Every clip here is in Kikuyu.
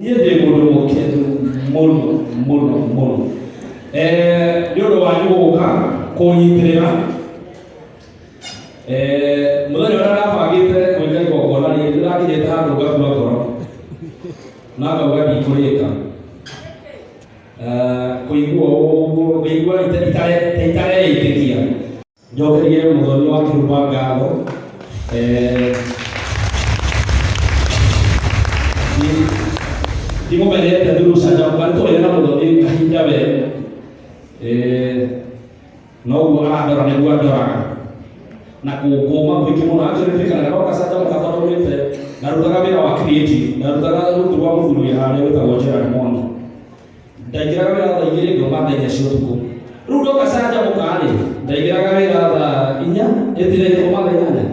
Niĩ ndĩ mũndũ mũkenu mũno mũno mũno nĩ ũndũ wanyu gũka kũnyitĩrĩra. Mũthenya ũrĩa ndabangĩte gwĩka igongona rĩrĩ, nĩndakinyĩte handũ ngakua ngoro na ngauga ndikũrĩka. Kũigua ũguo ngĩigua itareĩtĩkia. Njokerie mũthoni wa kĩrumba ngatho. Ndimũmenyete through canjamũka, nĩtwaire na mũthoni kahinda we. Noguo arandora nĩguo andoraga na kũngũma kũingĩ mũno. Actually ndirikanaga ndoka canjamũka tondũ ndumĩte ndarutaga wĩra wa creative, ndarutaga rungu rwa mũthuri wĩ harĩa wĩtagwo Gerald Mwangi. Ndaingĩraga wĩra thaa 2, ngauma thaa 4 cia ũtukũ. Rĩu ndoka canjamũka rĩ, ndaingĩraga wĩra thaa 4, ĩtire ngauma thaa 8.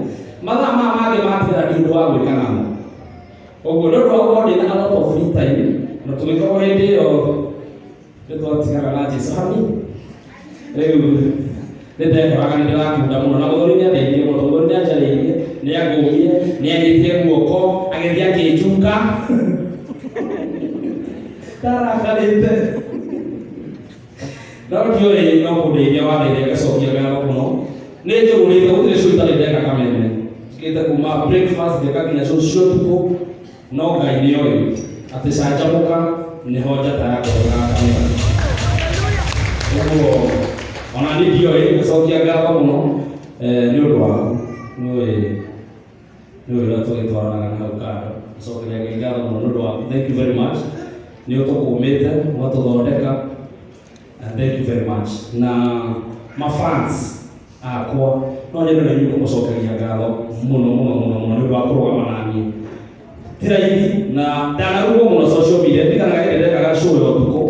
Mathaa maya mangĩ matigara ndirĩ ũndũ wa gwĩka namo. Ũguo nĩ ũndũ wa gũkorwo ndĩna a lot of free time, na tũgĩkorwo hĩndĩ ĩyo nĩ twatigana na Jesu hanini. Rĩu nĩ ndekoraga nĩ ndĩrakunda mũno, na mũthoni nĩ andeithirie mũno. Mũthoni nĩ anjarĩirie, nĩ angũmire, nĩ anyitire guoko, agĩthiĩ akĩnjuka. Ndarakarĩte. No ndiũĩ no kũndeithia wandeithia, ngacokia ngatho mũno. Nĩ njũrũrĩte, gũtirĩ show itarĩ ndeka kameme. Njĩkĩte kuma breakfast ngeka nginya show cia ũtukũ, no Ngai nĩ oĩ atĩ canjamũka nĩho njata yakwa ĩgakanĩra. Ũguo ona niĩ ndioĩ, ngacokia ngatho mũno nĩ ũndũ waku. Nĩũĩ nĩ ũrĩa tũgĩtwaranaga na hau kando. Ngacokeria Ngai ngatho mũno nĩ ũndũ waku. Thank you very much. Nĩ ũtũkũmĩte, ũgatũthondeka. And thank you very much. Na mafans akwa, no nyende na inyuĩ kũmũcokeria ngatho mũno mũno mũno mũno nĩ ũndũ wa kũrũgama na niĩ. Ti raithi na ndanarugwo mũno social media. Ndirikanaga hĩndĩ ndekaga show ya ũtukũ,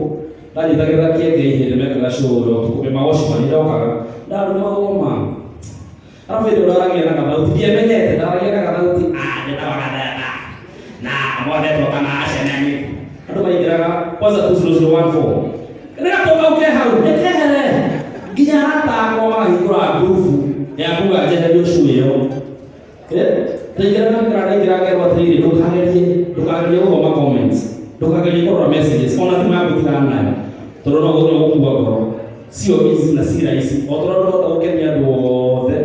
ndanyitagĩrĩra kĩengei hĩndĩ mekaga show ya ũtukũ, Mĩmagocima nĩ ndokaga, ndarumagwo ma. Arabu hĩndĩ ĩyo ndaragia na gathauti, ndiamenyete, ndaragia na gathauti, ah, njĩtagwo Gathemba, na ũmũthĩ tuoka na acemeni. Andũ maingĩraga kwanza 2014. Nĩ gatũ kau ke hau, nĩ kehere. Nginya arata akwa makahingũra ngurubu ya kuga njeherio show ĩyo. Ndaingĩra na ngĩra ndaingĩra ngerwo atĩrĩrĩ, ndũkagerie, ndũkagerie gũthoma comments, ndũkagerie kũrora messages, ona thimũ yaku tigana nayo, tondũ no gũthiĩ gũkua ngoro. Sio easy na si rahisi. O ta ũrĩa ndũhota gũkenia andũ othe,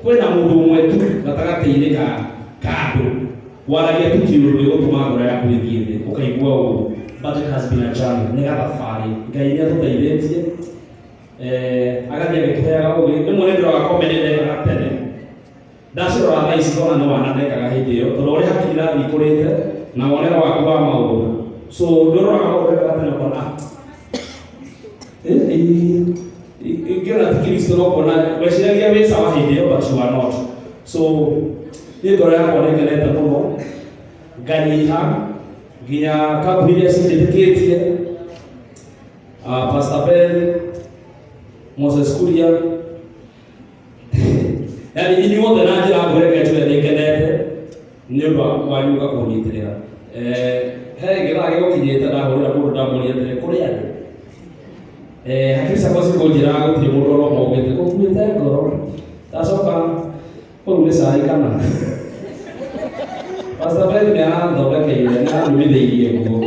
kwĩna mũndũ ũmwe tu gatagatĩ-inĩ ka andũ waragia tu kĩũndũ gĩgũtũma ngoro yaku ĩthiĩ thĩ, ũkaigua ũru. But it has been a journey, nĩ gathabarĩ. Ngai nĩ atũteithĩtie, agathiĩ agĩtũheaga ũgĩ. Rĩmwe nĩ ndĩroraga comedy ndekaga tene, ndacirora thaa ici ngona nĩ wana ndekaga hĩndĩ ĩyo, tondũ ũrĩa hakiri irathiĩ ikũrĩte na wonere waku wa maũndũ. So ndũroraga maũndũ wekaga tene ũkona, ah, ingĩona ti Kristo no kuona weciragia wĩ sawa hĩndĩ ĩyo, but you are not. So niĩ ngoro yakwa nĩ ngenete mũno, nganyiha nginya kambuni iria cinjĩtĩkĩtie, Pastor Ben, Moses Kuria, yani inyuothe na njĩra ngũreke njuge nĩ ngenete nĩ ũndũ wa wanyu gũka kũnyitĩrĩra. He gĩthaa gĩgũkinyĩte ndahũrĩra mũndũ ndamũria atĩrĩ, kũrĩ andũ? Hakiri ciakwa cikũnjĩra gũtirĩ mũndũ ona ũmwe ũkĩte, ũkuĩte ngoro. Ndacoka kũu nĩ cai kana? Pastor Ben nĩ arathondekeire, nĩ aranumithĩirie nguo.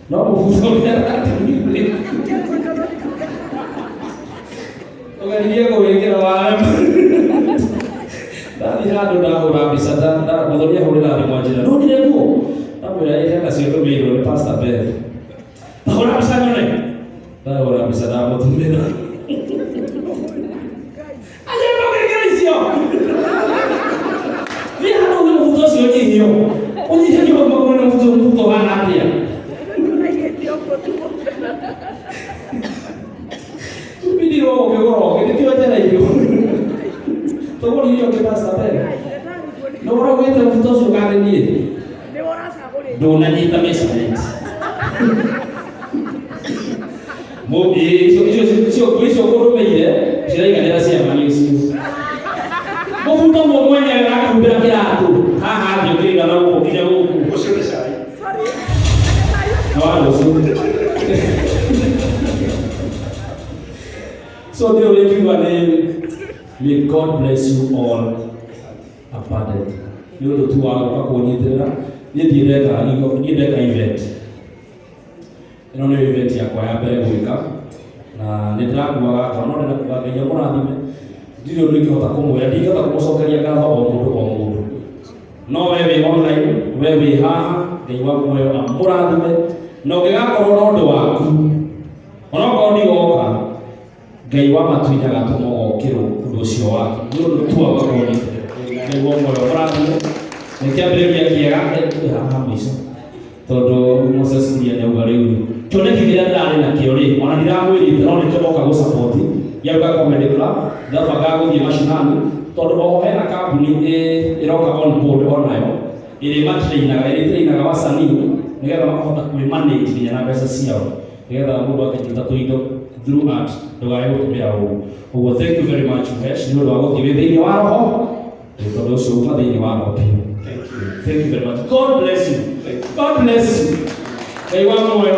No mũbuto nĩ aratumithĩirie. Ũgeririe kũwĩkĩra warema. Ndathiĩ handũ ndahũra mbica, mũthoni ahũrĩra thimũ anjĩra, ndonire nguo? Ndamwĩra ĩ hena cio ndũmĩirwo nĩ Pastor Beth. Tahũra mbica nyone. Ndahũra mbica ndamũtũmĩra. Anjĩra ndũgĩkĩra icio. Thiĩ handũ uge mũbuto ũcio ũnyihio. Ũnyihĩrio hau magũrũ nĩ mũbuto ũhana atĩa? Bidi wo ũkĩgũra ũngĩ nĩkĩo njereirwo. Tũgũrire ũngĩ Pastor Ben. No ũraugĩte mũbuto ũcio ũkarĩ niĩ. Ndũnanyita measurement. Icio icio icio nguo icio ngũrũmĩire ciraiganĩra ciama ũcio. Mũbuto guo mwenyewe ũrakumbĩra kĩratũ haha thĩ ũkĩigana gũkũ nginya gũkũ. Ũcio nĩ cai. Na wa rũciũ. So nĩ ũrĩa ingiuga nĩ may God bless you all abundantly. Nĩ ũndũ tu wa gũka kũnyitĩrĩra. Niĩ ndirĩ ndeka niĩ ndeka event. Ĩno nĩyo event yakwa ya mbere gwĩka na nĩ ndĩrakuaga ngoro, no ndĩna kuga Ngai amũrathime. Ndirĩ ũndũ ingĩhota kũmwĩra, ndingĩhota kũmũcokeria ngatho o mũndũ o mũndũ, no we wĩ online, we wĩ haha, Ngai wa muoyo amũrathime. Na ũngĩgakorwo na ũndũ waku, onokorwo ndigoka, Ngai wa matu-inĩ agatũma ũgokĩrwo ũndũ ũcio waku nĩ ũndũ tu wa gũkũnyitĩrĩra. Ngai wa muoyo amũrathime. Nĩ kĩambĩrĩria kĩega. Haha mũico, tondũ Moses Kuria nĩ auga rĩu kĩoneki kĩrĩa ndĩrarĩ nakĩo rĩ, ona ndiramwĩrĩte, no nĩkĩo ndoka gũ-support gĩa gwĩka comedy club. Ndĩrabangaga gũthiĩ mashinani, tondũ oho hena kambuni ĩroka on board, onayo ĩrĩ matrainaga, ĩrĩ trainaga wasanii nĩgetha makahota kwĩ manage nginya na mbeca ciao, nĩgetha mũndũ akĩnyita tũindo through art ndũgae gũtũmĩra ũru. Ũguo thank you very much, Uhesh, nĩ ũndũ wa gũthiĩ wĩ thĩinĩ wa roho, tondũ ũcio uma thĩinĩ wa roho biũ. Thank you. Thank you very much. God bless you. Thank you. God bless you. Ngai wa muoyo.